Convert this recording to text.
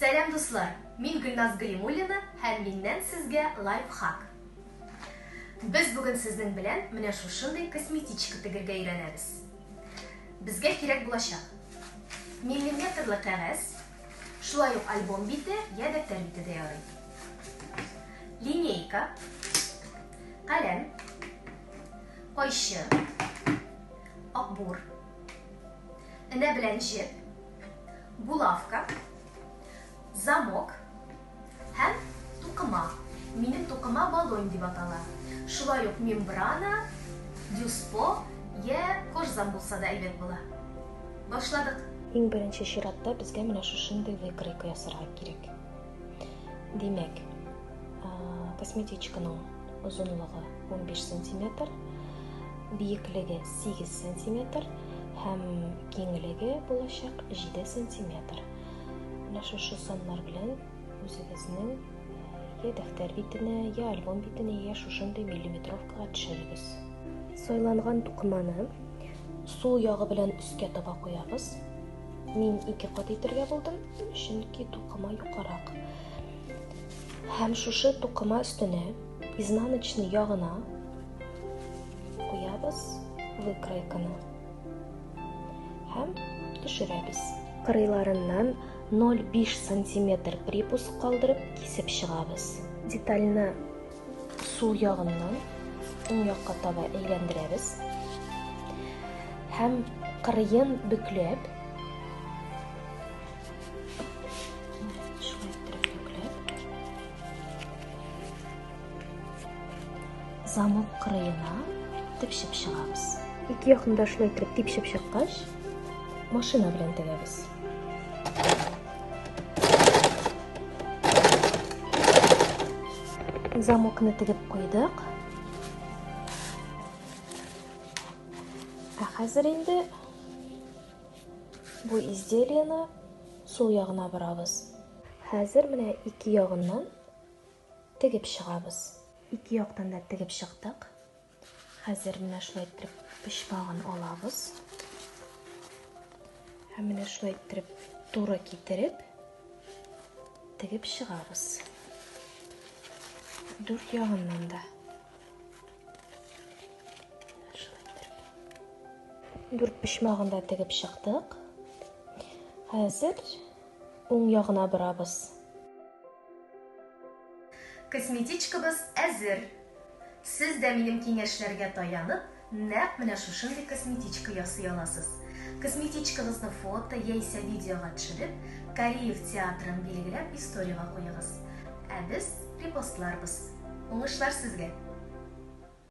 Сәлам, дуслар! Мин Гөлназ Галимуллина һәм миннән сезгә лайфхак. Без бүген сезнең белән менә шушындый косметичка тегергә өйрәнәбез. Безгә кирәк булачак миллиметрлы кәгазь, шулай ук альбом бите я дәфтәр бите дә ярый. Линейка, каләм, кайчы, акбур, энә белән җеп, булавка, замок һәм тукыма. Минем тукыма балонь дип атала. Шулай ук мембрана, дюспо йә кожзам булса да әйбәт була. Башладык. Иң беренче чиратта безгә менә шушындый выкройка ясарга кирәк. Димәк, косметичканың озынлыгы 15 сантиметр, биеклеге 8 сантиметр һәм киңлеге булачак 7 сантиметр. Менә шушы саннар белән үзегезнең я дәфтәр битенә, я альбом битенә, я шушындый миллиметровкага төшерегез. Сайланган тукыманы сул ягы белән өскә таба куябыз. Мин ике кат итергә булдым, чөнки тукыма юкарак. Һәм шушы тукыма өстенә изнаночный ягына куябыз выкройканы һәм төшерәбез. Кырыйларыннан 0,5 сантиметр припуск калдырып кисеп чыгабыз. Детальне сул ягыннан уң якка таба әйләндерәбез һәм кырыен бөкләп Шулай иттереп бөкләп, замок кырыена тепшеп чыгабыз. Ике якны да шулай иттереп типшеп чыккач, машина белән тегәбез. Замокны тегеп куйдык. Ә хәзер инде Бу изделиене сул ягына борабыз. Хәзер менә ике ягыннан тегеп чыгабыз. Ике яктан да тегеп чыктык. Хәзер менә шулай иттереп почмагын алабыз. Һәм менә шулай иттереп туры китереп тегеп чыгабыз. Дүрт ягыннан да. Дүрт почмагын да тегеп чыктык. Хәзер уң ягына борабыз. Косметичкабыз әзер! Сез дә минем киңәшләргә таянып, нәкъ менә шушындый косметичка ясый аласыз. Косметичкагызны фото яисә видеога төшереп, Кариев театрын билгеләп историягә куегыз. Ә без репостларбыз. Уңышлар сезгә!